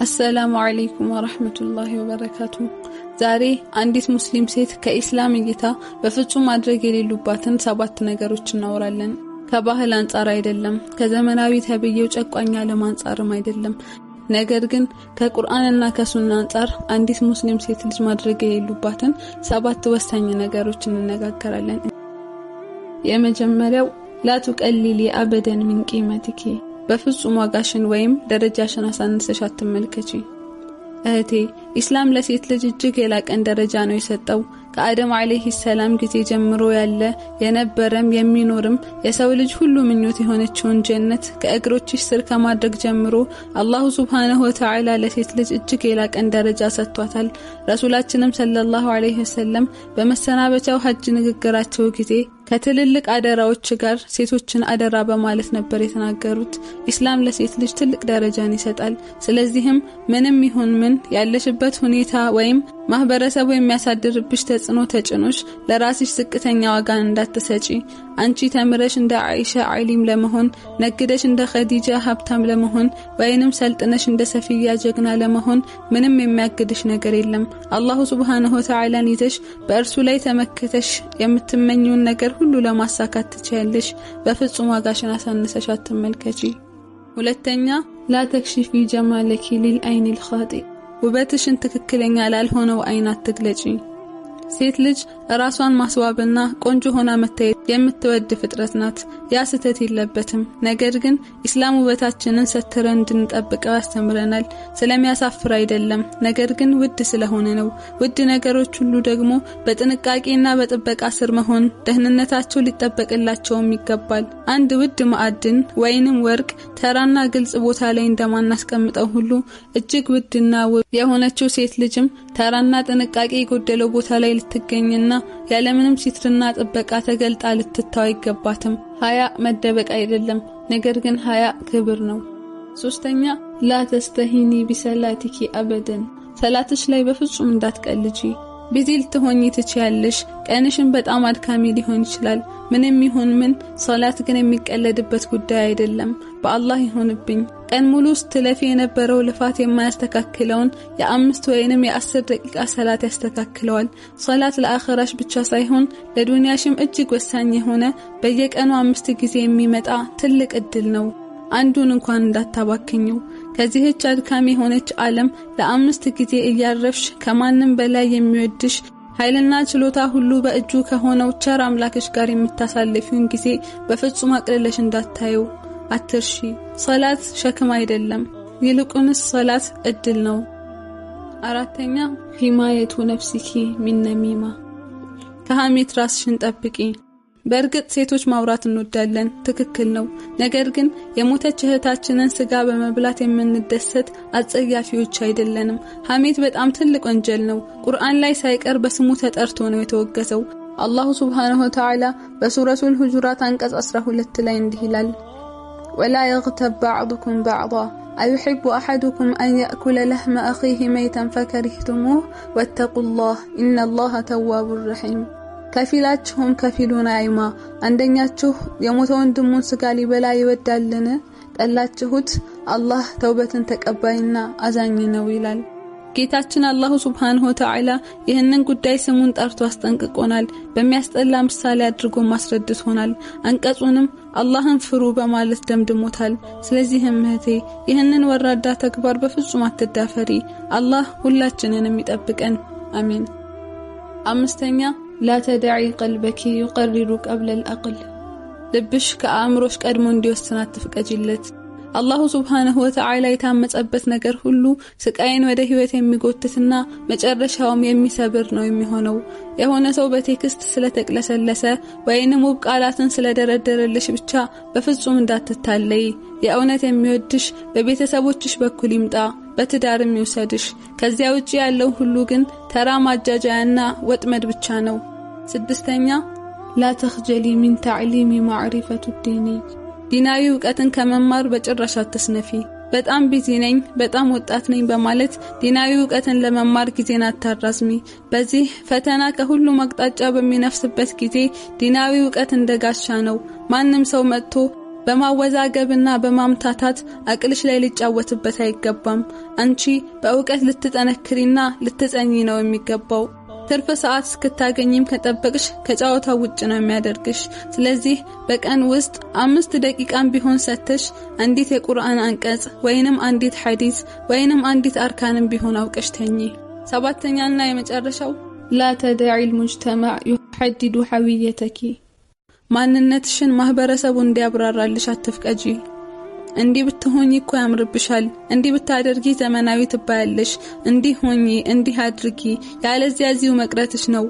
السلام عليكم ورحمة الله وبركاته። ዛሬ አንዲት ሙስሊም ሴት ከኢስላም እይታ በፍጹም ማድረግ የሌሉባትን ሰባት ነገሮች እናወራለን። ከባህል አንጻር አይደለም፣ ከዘመናዊ ተብዬው ጨቋኝ ዓለም አንጻርም አይደለም። ነገር ግን ከቁርአንና ከሱና አንጻር አንዲት ሙስሊም ሴት ልጅ ማድረግ የሌሉባትን ሰባት ወሳኝ ነገሮች እንነጋገራለን። የመጀመሪያው لا تقللي أبدا من قيمتك፣ በፍጹም ዋጋሽን ወይም ደረጃሽን አሳንሰሽ አትመልከቺ። እህቴ፣ ኢስላም ለሴት ልጅ እጅግ የላቀን ደረጃ ነው የሰጠው። ከአደም عليه السلام ጊዜ ጀምሮ ያለ፣ የነበረም የሚኖርም የሰው ልጅ ሁሉ ምኞት የሆነችውን ጀነት ከእግሮችሽ ስር ከማድረግ ጀምሮ الله سبحانه وتعالى ለሴት ልጅ እጅግ የላቀን ደረጃ ሰጥቷታል። ረሱላችንም صلى الله عليه وسلم በመሰናበቻው ሐጅ ንግግራቸው ጊዜ ከትልልቅ አደራዎች ጋር ሴቶችን አደራ በማለት ነበር የተናገሩት። ኢስላም ለሴት ልጅ ትልቅ ደረጃን ይሰጣል። ስለዚህም ምንም ይሁን ምን ያለሽበት ሁኔታ ወይም ማህበረሰቡ የሚያሳድርብሽ ተጽዕኖ ተጭኖሽ ለራስሽ ዝቅተኛ ዋጋን እንዳትሰጪ። አንቺ ተምረሽ እንደ አይሻ ዓሊም ለመሆን፣ ነግደሽ እንደ ኸዲጃ ሀብታም ለመሆን ወይንም ሰልጥነሽ እንደ ሰፊያ ጀግና ለመሆን ምንም የሚያግድሽ ነገር የለም። الله سبحانه وتعالى ን ይዘሽ በእርሱ ላይ ተመክተሽ የምትመኚውን ነገር ሁሉ ለማሳካት ትችያለሽ። በፍጹም ዋጋሽን አሳንሰሽ አትመልከቺ። ሁለተኛ፣ لا تكشفي جمالك للعين الخاطئ፣ ውበትሽን ትክክለኛ ላልሆነው አይን አትግለጪ። ሴት ልጅ ራሷን ማስዋብና ቆንጆ ሆና መታየት የምትወድ ፍጥረት ናት። ያ ስህተት የለበትም። ነገር ግን ኢስላም ውበታችንን ሰትረን እንድንጠብቀው ያስተምረናል። ስለሚያሳፍር አይደለም፣ ነገር ግን ውድ ስለሆነ ነው። ውድ ነገሮች ሁሉ ደግሞ በጥንቃቄና በጥበቃ ስር መሆን፣ ደህንነታቸው ሊጠበቅላቸውም ይገባል። አንድ ውድ ማዕድን ወይንም ወርቅ ተራና ግልጽ ቦታ ላይ እንደማናስቀምጠው ሁሉ እጅግ ውድና ውብ የሆነችው ሴት ልጅም ተራና ጥንቃቄ የጎደለው ቦታ ላይ ልትገኝና ያለምንም ሲትርና ጥበቃ ተገልጣ ልትታው አይገባትም። ሀያ መደበቅ አይደለም፣ ነገር ግን ሀያ ክብር ነው። ሶስተኛ፣ لا تستهيني بصلاتك أبدا፣ ሰላትሽ ላይ በፍጹም እንዳትቀልጂ። Busy ልትሆኚ ትችያለሽ። ቀንሽን በጣም አድካሚ ሊሆን ይችላል። ምንም ይሁን ምን ሶላት ግን የሚቀለድበት ጉዳይ አይደለም። በአላህ ይሁንብኝ፣ ቀን ሙሉ ስትለፊ የነበረው ልፋት የማያስተካክለውን የ5 ወይንም የ10 ደቂቃ ሰላት ያስተካክለዋል። ሶላት ለአኸራሽ ብቻ ሳይሆን ለዱንያሽም እጅግ ወሳኝ የሆነ፣ በየቀኑ አምስት ጊዜ የሚመጣ ትልቅ እድል ነው። አንዱን እንኳን እንዳታባክኝው። ከዚህች አድካሚ የሆነች ዓለም ለአምስት ጊዜ እያረፍሽ ከማንም በላይ የሚወድሽ፣ ኃይልና ችሎታ ሁሉ በእጁ ከሆነው ቸር አምላክሽ ጋር የምታሳልፊውን ጊዜ በፍጹም አቅልለሽ እንዳታዩ አትርሺ። ሰላት ሸክም አይደለም፣ ይልቁንስ ሰላት እድል ነው። አራተኛ፣ حماية نفسك من نميمة፣ ከሐሜት ራስሽን ጠብቂ። በእርግጥ ሴቶች ማውራት እንወዳለን፣ ትክክል ነው። ነገር ግን የሞተች እህታችንን ስጋ በመብላት የምንደሰት አጸያፊዎች አይደለንም። ሐሜት በጣም ትልቅ ወንጀል ነው። ቁርአን ላይ ሳይቀር በስሙ ተጠርቶ ነው የተወገዘው። الله سبحانه وتعالى በሱረቱል ሁጁራት አንቀጽ 12 ላይ እንዲህ ይላል፦ ولا يغتب بعضكم بعضا أيحب أحدكم أن يأكل لحم أخيه ميتا فكرهتموه واتقوا الله إن الله تواب رحيم። ከፊላችሁም ከፊሉን አይማ፣ አንደኛችሁ የሞተ ወንድሙን ስጋ ሊበላ ይወዳልን? ጠላችሁት፣ አላህ ተውበትን ተቀባይና አዛኝ ነው ይላል። ጌታችን الله سبحانه وتعالى ይህንን ጉዳይ ስሙን ጠርቶ አስጠንቅቆናል። በሚያስጠላ ምሳሌ አድርጎ አስረድቶናል። አንቀጹንም አላህን ፍሩ በማለት ደምድሞታል። ስለዚህም እህቴ፣ ይህንን ወራዳ ተግባር በፍጹም አትዳፈሪ። አላህ ሁላችንንም ይጠብቀን። አሚን። አምስተኛ፣ لا تدعي قلبك يقرر قبل العقل፣ ልብሽ ከአእምሮሽ ቀድሞ እንዲወስን አትፍቀጂለት። الله سبحانه وتعالى የታመጸበት ነገር ሁሉ ስቃይን ወደ ህይወት የሚጎትትና መጨረሻውም የሚሰብር ነው የሚሆነው። የሆነ ሰው በ text ስለተቅለሰለሰ ወይንም ውብ ቃላትን ስለደረደረልሽ ብቻ በፍጹም እንዳትታለይ። የእውነት የሚወድሽ በቤተሰቦችሽ በኩል ይምጣ፣ በትዳርም ይውሰድሽ። ከዚያ ውጭ ያለው ሁሉ ግን ተራ ማጃጃያና ወጥመድ ብቻ ነው። ስድስተኛ፣ لا تخجلي من تعلم معرفة الديني፣ ዲናዊ እውቀትን ከመማር በጭራሽ አትስነፊ። በጣም busy ነኝ፣ በጣም ወጣት ነኝ በማለት ዲናዊ እውቀትን ለመማር ጊዜን አታራዝሚ። በዚህ ፈተና ከሁሉም አቅጣጫ በሚነፍስበት ጊዜ ዲናዊ እውቀት እንደ ጋሻ ነው። ማንም ሰው መጥቶ በማወዛገብና በማምታታት አቅልሽ ላይ ሊጫወትበት አይገባም። አንቺ በእውቀት ልትጠነክሪና ልትጸኚ ነው የሚገባው። ትርፍ ሰዓት እስክታገኝም ከጠበቅሽ ከጨዋታው ውጭ ነው የሚያደርግሽ። ስለዚህ በቀን ውስጥ 5 ደቂቃም ቢሆን ሰጥተሽ አንዲት የቁርአን አንቀጽ ወይንም አንዲት ሐዲስ ወይንም አንዲት አርካንም ቢሆን አውቀሽ ተኚ። ሰባተኛና የመጨረሻው لا تدعي المجتمع يحدد هويتك፣ ማንነትሽን ማህበረሰቡ እንዲያብራራልሽ አትፍቀጂ። እንዲህ ብትሆኚ እኮ ያምርብሻል፣ እንዲህ ብታደርጊ ዘመናዊ ትባያለሽ፣ እንዲህ ሆኚ፣ እንዲህ አድርጊ፣ ያለዚያ እዚሁ መቅረትሽ ነው።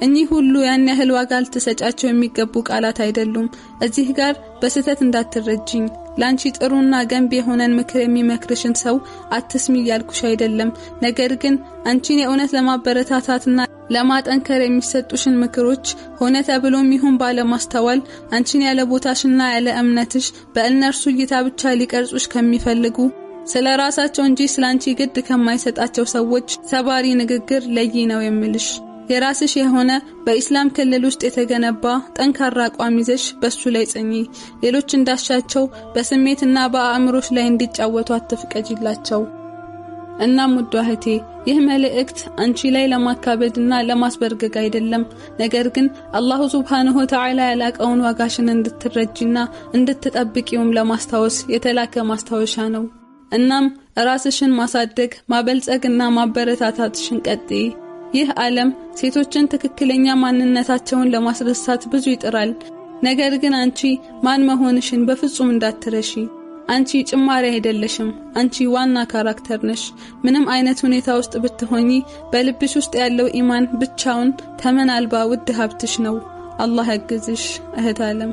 እኚህ ሁሉ ያን ያህል ዋጋ ልትሰጫቸው የሚገቡ ቃላት አይደሉም። እዚህ ጋር በስህተት እንዳትረጅኝ። ላንቺ ጥሩና ገንቢ የሆነን ምክር የሚመክርሽን ሰው አትስሚ እያልኩሽ አይደለም። ነገር ግን አንቺን የእውነት ለማበረታታትና ለማጠንከር የሚሰጡሽን ምክሮች ሆነ ተብሎም ይሁን ባለማስተዋል አንቺን ያለ ቦታሽና ያለ እምነትሽ በእነርሱ እይታ ብቻ ሊቀርጹሽ ከሚፈልጉ፣ ስለ ራሳቸው እንጂ ስለ አንቺ ግድ ከማይሰጣቸው ሰዎች ሰባሪ ንግግር ለይ ነው የምልሽ። የራስሽ የሆነ በኢስላም ክልል ውስጥ የተገነባ ጠንካራ አቋም ይዘሽ በሱ ላይ ጽኚ። ሌሎች እንዳሻቸው በስሜትና በአእምሮሽ ላይ እንዲጫወቱ አትፍቀጂላቸው። እናም ውዷ እህቴ፣ ይህ መልእክት አንቺ ላይ ለማካበድና ለማስበርገግ አይደለም። ነገር ግን አላሁ ሱብሓነሁ ወተዓላ ያላቀውን ዋጋሽን እንድትረጂና እንድትጠብቂውም ለማስታወስ የተላከ ማስታወሻ ነው። እናም ራስሽን ማሳደግ፣ ማበልጸግና ማበረታታትሽን ቀጥይ። ይህ ዓለም ሴቶችን ትክክለኛ ማንነታቸውን ለማስረሳት ብዙ ይጥራል። ነገር ግን አንቺ ማን መሆንሽን በፍጹም እንዳትረሺ። አንቺ ጭማሪ አይደለሽም። አንቺ ዋና character ነሽ። ምንም አይነት ሁኔታ ውስጥ ብትሆኚ በልብሽ ውስጥ ያለው ኢማን ብቻውን ተመን አልባ ውድ ሀብትሽ ነው። አላህ ያግዝሽ እህት ዓለም።